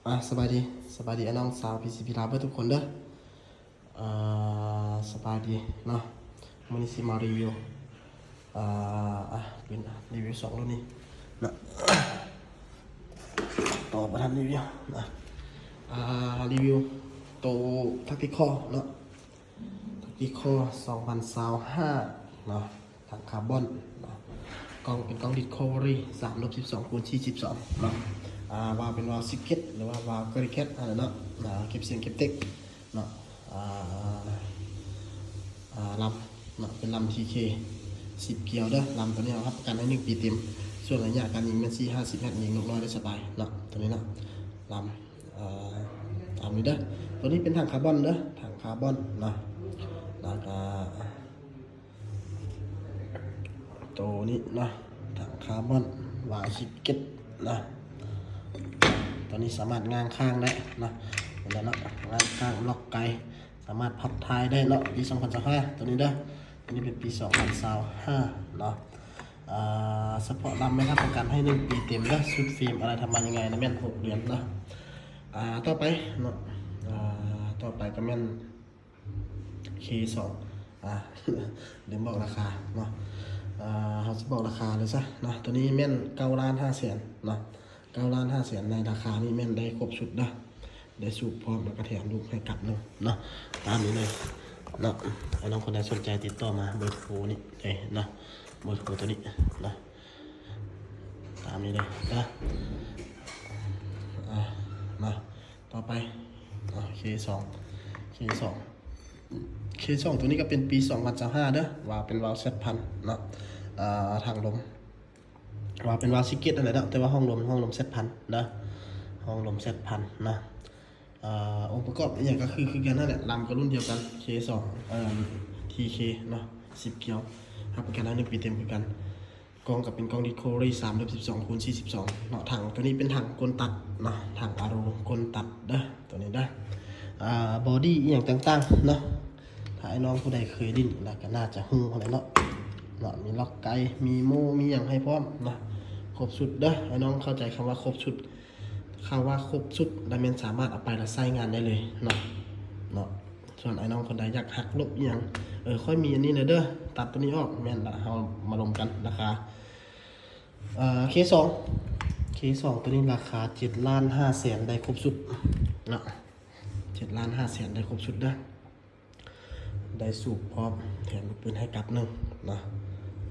ອ່າ ສະບາຍດີ ສະບາຍດີອ້າຍນ້ອງຊາວ ພີຊີພີ ລາວເບິດທຸກຄົນເດີ. ອ່າ ສະບາຍດີເນາະ, ມື້ນີ້ຊິມາຣີວິວ ອ່າ ອ່າ ເປັນ ອ່າ ຣີວິວສອງໂຕນີ້ເນາະ, ຕໍ່ບໍ່ທັນຣີວິວເນາະ. ອ່າ ຣີວິວໂຕທັກຕິຄໍເນາະ, ທັກຕິຄໍສອງພັນຊາວຫ້າເນາະ. ຖັງຄາບອນເນາະ, ກ້ອງເປັນກ້ອງ Discovery ສາມລົບສິບສອງ ຄູນ ສີ່ສິບສອງເນາະ. ອ່າ ວາວເປັນວາວຊິກເກັດ ຫຼືວ່າວາວເກີຣິແກັດຫັ້ນແຫຼະເນາະ. ອ່າ ເກັບສຽງເກັບເຕັກເນາະ. ອ່າ ອ່າ ລຳເນາະ ເປັນລຳ ທີເຄ ສິບກຽວເດີ. ລຳໂຕນີ້ເຮົາຮັບປະກັນໃຫ້ໜຶ່ງປີເຕັມ, ສ່ວນໄລຍະການຍິງແມ່ນສີ່ຫ້າສິບແມັດ, ຍິງນົກນ້ອຍໄດ້ສະບາຍເນາະ ໂຕນີ້ເນາະ. ລຳ ເອີ ຕາມນີ້ເດີ, ໂຕນີ້ເປັນຖັງຄາບອນເດີ ຖັງຄາບອນເນາະ. ແລ້ວກໍ ໂຕນີ້ເນາະ ຖັງຄາບອນ ວາວຊິກເກັດເນາະ. ໂຕນີ້ສາມາດຫງ່າງຄ້າງໄດ້ເນາະ, ເຫັນແລ້ວເນາະ ຫງ່າງຄ້າງ ລັອກໄກ ສາມາດພັບທ້າຍໄດ້ເນາະ. ປີສອງພັນຊາວຫ້າ ໂຕນີ້ເດີ, ໂຕນີ້ເປັນປີສອງພັນຊາວຫ້າເນາະ. ອ່າ ສະເພາະລຳແມ່ນຮັບປະກັນໃຫ້ໜຶ່ງປີເຕັມເດີ, ຊຸດເຟຣມອະໄລທຳມາຍັງໄງນະ ແມ່ນຫົກເດືອນເນາະ. ອ່າ ຕໍ່ໄປເນາະ ອ່າ ຕໍ່ໄປກໍແມ່ນ ເຄສອງ ອ່າ ລືມບອກລາຄາເນາະ. ອ່າ ເຮົາຊິບອກລາຄາເລີຍຊະເນາະ, ໂຕນີ້ແມ່ນເກົ້າລ້ານຫ້າແສນເນາະ, ເກົ້າລ້ານຫ້າແສນ. ໃນລາຄານີ້ແມ່ນໄດ້ຄົບຊຸດເນາະ, ໄດ້ສູບພ້ອມ ແລ້ວກໍແຖມລູກໃຫ້ກັບໜຶ່ງເນາະ. ຕາມນີ້ເລີຍເນາະ, ອ້າຍນ້ອງຄົນໃດສົນໃຈຕິດຕໍ່ມາເບີໂທນີ້ເລີຍເນາະ, ເບີໂທໂຕນີ້ເນາະ. ຕາມນີ້ເລີຍເນາະ. ອ່າ ມາຕໍ່ໄປ ອ່າ ເຄສອງ ເຄສອງ ເຄສອງ ໂຕນີ້ກໍເປັນປີສອງພັນຊາວຫ້າເດີ, ວາວເປັນວາວແຊັດພັນເນາະ. ອ່າ ຖັງລົມ ວາວເປັນວາວຊິກເກັດຫັ້ນແຫຼະເນາະ, ແຕ່ວ່າຫ້ອງລົມ ຫ້ອງລົມແຊັດພັນເນາະ, ຫ້ອງລົມແຊັດພັນເນາະ. ອ່າ ອົງປະກອບອີ່ຫຍັງກໍຄື ຄືກັນຫັ້ນແຫຼະ, ລຳກໍລຸ້ນດຽວກັນ ເຄສອງ ເອີ ທີເຄເນາະ, ສິບກຽວ ຮັບປະກັນໃຫ້ໜຶ່ງປີເຕັມຄືກັນ. ກ້ອງກໍເປັນກ້ອງ Discovery ສາມລົບສິບສອງ ຄູນ ສີ່ສິບສອງເນາະ. ຖັງໂຕນີ້ເປັນຖັງກົ້ນຕັດເນາະ, ຖັງອາໂຣກົ້ນຕັດເດີ ໂຕນີ້ເດີ. ອ່າ ບໍດີ້ອີ່ຫຍັງຕ່າງໆເນາະ, ຖ້າອ້າຍນ້ອງຜູ້ໃດເຄີຍຫຼິ້ນແລ້ວກໍໜ້າຈະຮູ້ຫັ້ນແຫຼະເນາະ, ເນາະ ມີລັອກໄກ ມີໂມ້ ມີຫຍັງໃຫ້ພ້ອມເນາະ, ຄົບຊຸດເດີ. ອ້າຍນ້ອງເຂົ້າໃຈຄຳວ່າຄົບຊຸດ ຄຳວ່າຄົບຊຸດລະແມ່ນສາມາດເອົາໄປລະໃຊ້ງານໄດ້ເລີຍເນາະ ເນາະ. ສ່ວນອ້າຍນ້ອງຄົນໃດຢາກຫັກລົບອີ່ຫຍັງ ເອີ ຂ້ອຍມີອັນນີ້ແຫຼະເດີ ຕັດໂຕນີ້ອອກ ແມ່ນລະ ເຮົາມາລົມກັນລາຄາ ເອີ ເຄສອງ ເຄສອງ ໂຕນີ້ລາຄາເຈັດລ້ານຫ້າແສນ ໄດ້ຄົບຊຸດເນາະ, ເຈັດລ້ານຫ້າແສນ ໄດ້ຄົບຊຸດເດີ. ໄດ້ສູບພ້ອມ ແຖມລູກປືນໃຫ້ກັບໜຶ່ງເນາະ.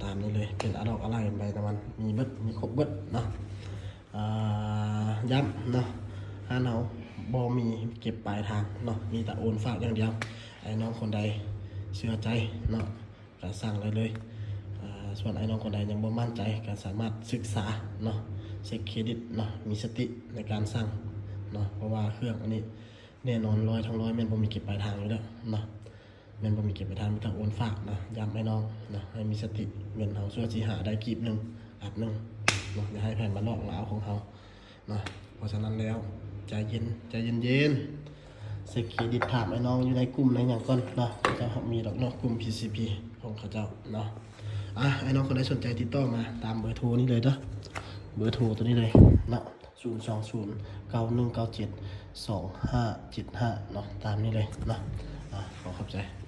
ຕາມນີ້ເລີຍ ເປັນອາດອກອາໄລ ໃບນ້ຳມັນ ມີເບິດ ມີຄົບເບິດເນາະ. ອ່າ ຢ້ຳເນາະ ຮ້ານເຮົາບໍ່ມີເກັບປາຍທາງເນາະ, ມີແຕ່ໂອນຝາກຢ່າງດຽວ. ອ້າຍນ້ອງຄົນໃດເຊື່ອໃຈເນາະ ກໍສັ່ງໄດ້ເລີຍ. ອ່າ ສ່ວນອ້າຍນ້ອງຄົນໃດຍັງບໍ່ໝັ້ນໃຈ ກໍສາມາດສຶກສາເນາະ, ເຊັກເຄຣດິດເນາະ, ມີສະຕິໃນການສັ່ງເນາະ, ເພາະວ່າເຄື່ອງອັນນີ້ ແນ່ນອນ ຮ້ອຍທັງຮ້ອຍ ແມ່ນບໍ່ມີເກັບປາຍທາງຢູ່ແລ້ວເນາະ, ແມ່ນບໍ່ມີເກັບປາຍທາງ ມີແຕ່ໂອນຝາກເນາະ. ຢ້ຳອ້າຍນ້ອງເນາະ ໃຫ້ມີສະຕິ ເງິນເຮົາຊົ່ວຊິຫາໄດ້ກີບໜຶ່ງ ອັດໜຶ່ງເນາະ, ຢ່າໃຫ້ໃຜມາຫຼອກລາວຂອງເຮົາເນາະ. ເພາະສະນັ້ນແລ້ວ ໃຈເຢັນ ໃຈເຢັນໆ ເຊັກເຄຣດິດ ຖາມອ້າຍນ້ອງຢູ່ໃນກຸ່ມໃນຫຍັງກ່ອນເນາະ, ເຂົາເຈົ້າມີດອກເນາະ ກຸ່ມ ພີຊີພີ ຂອງເຂົາເຈົ້າເນາະ. ອ່າ ອ້າຍນ້ອງຄົນໃດສົນໃຈຕິດຕໍ່ມາຕາມເບີໂທນີ້ເລີຍເດີ, ເບີໂທໂຕນີ້ເລີຍເນາະ. ສູນສອງສູນ ເກົ້າໜຶ່ງເກົ້າເຈັດ ສອງຫ້າເຈັດຫ້າເນາະ, ຕາມນີ້ເລີຍເນາະ. ອ່າ ຂໍຂອບໃຈ